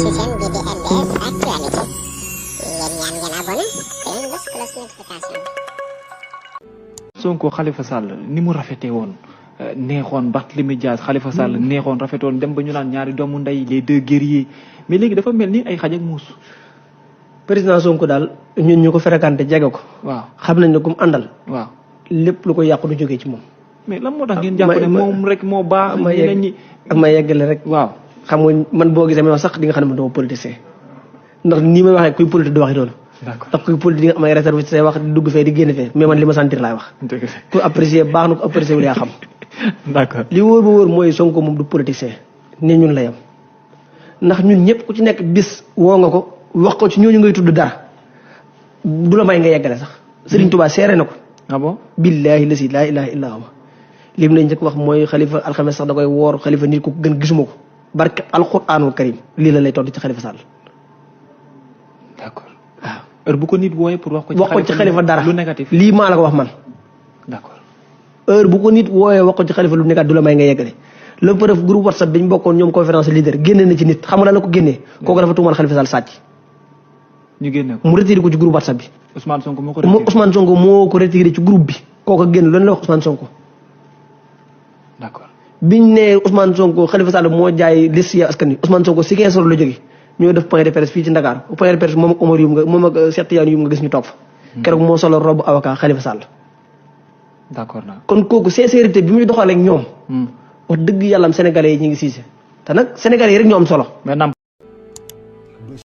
ci chaîne bi di LDS Actualité ngeen ñaan ngeen abonné te ngeen bës cloche notification. Sonko Khalifa Sall ni mu rafetee woon neexoon Barthélémy Dias Khalifa Sall neexoon rafetoon dem ba ñu naan ñaari doomu ndey les deux guerriers mais léegi dafa mel ni ay xaj ak muus. président Sonko daal ñun ñu ko fréquenté jege ko. waaw xam nañ ne ku mu àndal. waaw lépp lu ko yàqu du jógee ci moom. mais lan moo tax ngeen jàpp ne moom rek moo baax. ñeneen ñi ak ma yeggale rek. waaw xam nga man boo gisee ma wax sax di nga xam ne man dama politicien ndax nii may waxee kuy politique du waxee noonu. d'accord ndax kuy politique di nga am ay réserve ci say wax di dugg fee di génn fee mais man li ma sentir laay wax. ku apprécier baax na ku apprécier wul yaa xam. d'accord li wóor ba wóor mooy Sonko moom du politicien ne ñun la yam ndax ñun ñëpp ku ci nekk bis woo nga ko wax ko ci ñooñu ngay tudd dara du la may nga yeggale sax. Serigne Touba seere na ko. ah bon billaahi lasi laa ilaaha illaa huwa lim lañ njëkk wax mooy xalifa alxames sax da koy woor xalifa nit ku gën gisuma ko barke alxuraanul karim lii la lay tontu ci xalifa Sall. d'accord waaw heure bu ko nit wooyee pour wax ko ci xalifa dara lu négatif lii maa la ko wax man. d'accord heure bu ko nit wooyee wax ko ci xalifa lu négatif du la may nga yeggale le preuve groupe WhatsApp bi ñu bokkoon ñoom conférence leader génne na ci nit xam nga lan la ko génnee. kooku dafa tuumal xalifa Sall sàcc. ñu génne ko mu retiré ko ci groupe WhatsApp bi. Ousmane Sonko moo ko retiré Ousmane Sonko moo ko retiré ci groupe bi. kooku génn loolu la wax Ousmane Sonko. d'accord biñ ne Ousmane Sonko Khalifa Sall moo jaay liste ya askan wi Ousmane Sonko si 15 la jógee ñoo def point de presse fii ci Dakar point de presse moom ak Omar Youm nga moom ak Cheikh Tidiane Youm nga gis ñu toog fa. keroog moo solo robe avocat Khalifa Sall. d'accord naa kon kooku sincérité bi muy doxalee ak ñoom. wax dëgg yàlla am sénégalais yi ñu ngi siise te nag sénégalais yi rek ñoo am solo.